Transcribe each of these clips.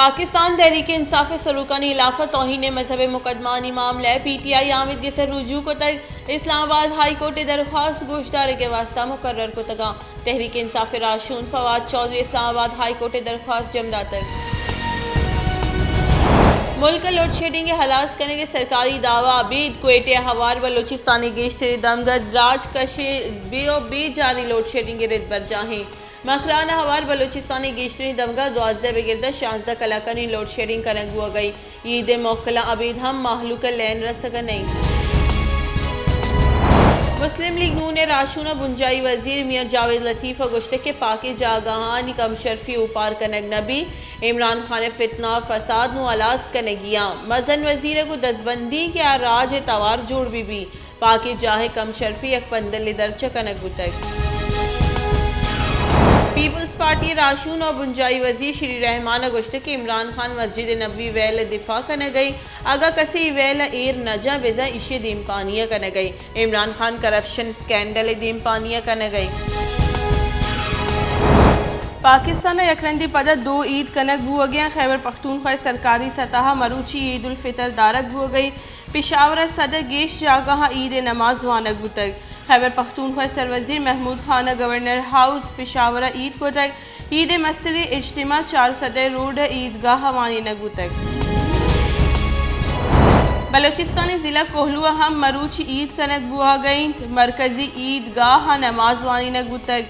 پاکستان تحریک انصاف ءِ سروکانی ہلاف ءَ توہین مذہب ءِ مقدمہانی معاملہ ءَ پی ٹی آئی آمید گس ءَ رجوع کتگ۔ اسلام آباد ہائی کورٹ ءِ درخواست گوشدارگ ءِ واستہ مقرر کتگ اَنت۔ تحریک انصاف ءِ راہشون فواد چوہدری اسلام آباد ہائی کورٹ ءَ درخواست جم داتگ۔ ملک ءَ لوڈ شیڈنگ ءِ ہلاس کنگ ءِ سرکاری دعوی ابید، کوئٹہ ءَ ہوار بلوچستان ءِ گیشتریں دمگ ءَ دراج کش ءِ بے ءُ بے جاری لوڈ شیڈنگ ءِ رد برجاہ اِنت۔ مکران ءَ ہوار بلوچستان ءِ گیشتریں دمگ ءَ دوازدہ بگر داں شانزدہ کلاکانی لوڈ شیڈنگ کنگ بوگ ءَ اِنت۔ عید ءِ موکلاں ابید ہم مہلوک ءَ لین رسگ ءَ نہ اِنت۔ مسلم لیگ نون ءِ راہشون ءُ بنجاہی وزیر میاں جاوید لطیف ءَ گوشتگ کہ پاکیں جاگہانی کم شرفی اوپار کنگ نہ بیت۔ عمران خان ءِ فتنہ ءُ فساد نوں ہلاس کنگی اِنت۔ مزن وزیر ءَ گوں دزبندی کہ آ راج ءِ توار جوڑ بہ بیت۔ پاکیں جاہ ءِ کم شرفی یک پندلے درچ ءَ کنگ بوتگ۔ پیپلز پارٹی ءِ راہشون ءُ بنجاہی وزیر شری رحمان ءَ گوشتگ کہ عمران خان مسجد نبوی ویل ءِ دفاع کنگ ءَ اِنت، اگاں کسے اے ویل ءَ ایر نہ جاں بزاں ایشی ءِ دیمپانی ءَ کنگ ءَ اِنت۔ عمران خان کرپشن سکینڈل ءِ دیمپانی ءَ کنگ ءَ اِنت۔ پاکستان ءَ یک رندے پدا دو عید کنگ بوگ ءَ اِنت۔ خیبر پختونخوا ءِ سرکاری سطح ءَ مروچی عید الفطر دارگ بوگ ءَ اِنت۔ پشاور ءَ سد ءَ گیش جاگہاں عید ءِ نماز وانگ بوتگ۔ خیبر پختونخوا ءِ سروزیر محمود خان ءَ گورنر ہاؤس پشاور ءَ عید کتگ۔ عید ءِ مستریں اجتماع چار سد ءِ روڈ ءِ عیدگاہ ءَ وانینگ بوتگ۔ بلوچستان ءِ ضلع کوہلو ءَ ہم مروچی عید کنگ بوگ ءَ اِنت۔ مرکزی عیدگاہ ءَ نماز وانینگ بوتگ۔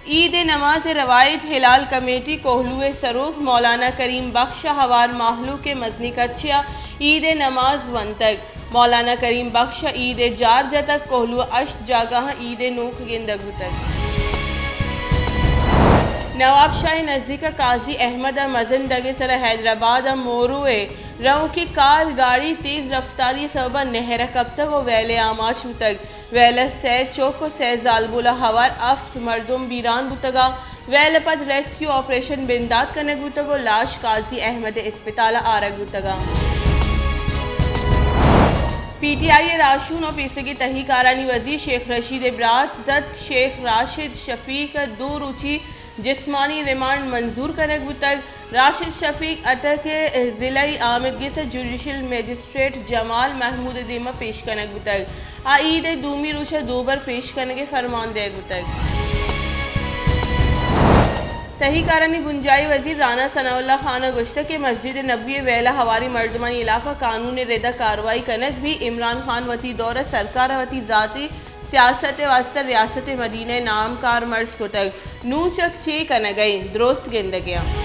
عید ءِ نماز ءِ روایت ہلال کمیٹی کوہلو ءِ سروک مولانا کریم بخش ءَ ہوار مہلوک ءِ مزنیں کچے ءَ عید ءِ نماز ونتگ۔ مولانا کریم بخش ءَ عید ءِ جار جتگ۔ کوہلو ءَ ہشت جاگہاں عید ءِ نوک گندگ بوتگ۔ نواب شاہ ءِ نزیک ءَ قاضی احمد ءَ مزن دگ ءِ سر ءَ حیدرآباد ءَ مورو ءِ روکیں کال گاڑی تیز رفتاری ءِ سبب ءَ نہر ءَ کپتگ ءُ ویل ءِ آماچ بوتگ۔ ویل ءَ سئے چک ءُ سئے زالبول ءَ ہوار ہفت مردم بیران بوتگ اَنت۔ ویل ءَ پد ریسکیو آپریشن بندات کنگ بوتگ ءُ لاش قاضی احمد ءِ اسپتال ءَ آرگ بوتگ اَنت۔ پی ٹی آئی ءِ راہشون ءُ پیسریگیں تہی کارانی وزیر شیخ رشید ءِ برات زد شیخ راشد شفیق ءَ دو روچی جسمانی ریمانڈ منظور کنگ بوتگ۔ راشد شفیق اٹک ءِ ضلعی آمدگس ءَ جوڈیشل مجسٹریٹ جمال محمود ءِ دیم ءَ پیش کنگ بوتگ۔ آ عید ءِ دومی روچ ءَ دوبر پیش کنگ ءِ فرمان دئیگ بوتگ۔ تہی کارانی بنجاہی وزیر رانا ثناء اللہ خان ءَ گوشتگ کہ مسجد نبوی ءِ ویل ءَ ہواریں مردمانی ہلاف ءَ قانون ءِ رد ءَ کاروائی کنگ بیت۔ عمران خان وتی دور ءَ سرکار ءَ وتی ذاتی سیاست ءِ واستہ ریاست مدینہ ءِ نام کارمرز کتگ۔ نوں چک چے کنگ ءَ اِنت؟ درست گندگ ءَ اِنت۔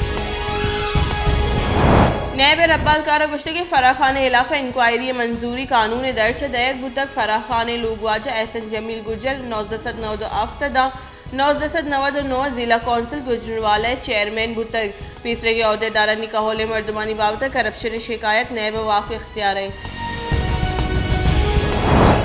نیب ءِ ربالکار ءَ گوشتگ کہ فرح خان ءِ ہلاف ءَ انکوائری ءِ منظوری قانون ءِ درچ ءَ دئیگ بوتگ۔ فرح خان ءِ لوگواجہ احسن جمیل گجر نوزدہ سد نود ءُ ہفت ءَ داں نوزدہ سد نود ءُ نو ءَ ضلع کونسل گوجرانوالہ ءِ چیئرمین بوتگ۔ پیسریگیں عہدیدارانی کہول ءِ مردمانی بابت ءَ کرپشن ءِ شکایت نیب ءِ واک اختیار ءَ اِنت۔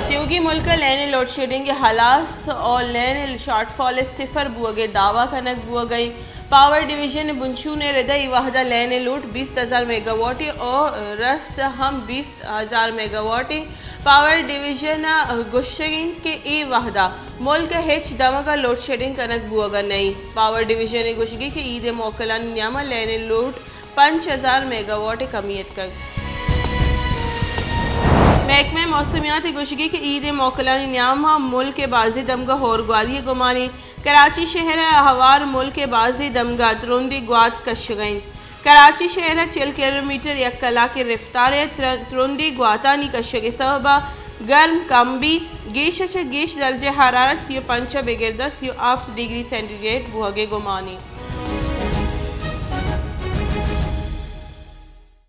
تیوگیں ملک ءَ لین ءِ لوڈ شیڈنگ ءِ ہلاس ءُ لین ءِ شارٹ فال ءِ صفر بوگ ءِ دعوی کنگ بوگ ءَ اِنت۔ پاور ڈویژن ءِ بنشون ءِ رد ءَ اے وہد ءَ لین ءِ لوڈ بیست ہزار میگا واٹ ءُ رس ہم بیست ہزار میگا واٹ اِنت۔ پاور ڈویژن ءَ گوشگ اِنت کہ اے وہد ءَ ملک ءِ ہچ دمگ ءَ لوڈ شیڈنگ کنگ بوگ ءَ نہ اِنت۔ پاور ڈویژن ءِ گوشگ اِنت کہ عید ءِ موکلانی نیام ءَ لین ءِ لوڈ پنچ ہزار میگا واٹ ءَ کمیت کگ۔ محکمہ موسمیات ءِ گوشگ اِنت کہ عید ءِ موکلانی نیام ءَ ملک ءِ بازیں دمگ ءَ ہورگوالی ءِ گمان اِنت۔ کراچی شہر ءَ ہوار ملک ءِ بازیں دمگ ءَ ترندیں گوات کشگ ءَ اِنت۔ کراچی شہر ءَ چل کلومیٹر یک کلاک ءِ رفتار ءَ تر-، ترندیں گواتانی کشگ ءِ سبب ءَ گرم کم بیت۔ گیش ءَ چہ گیش درجہ حرارت سی ءُ پنچ ءَ بگر داں سی ءُ ہفت ڈگری سینٹی گریڈ بوہگ ءِ گمان اِنت۔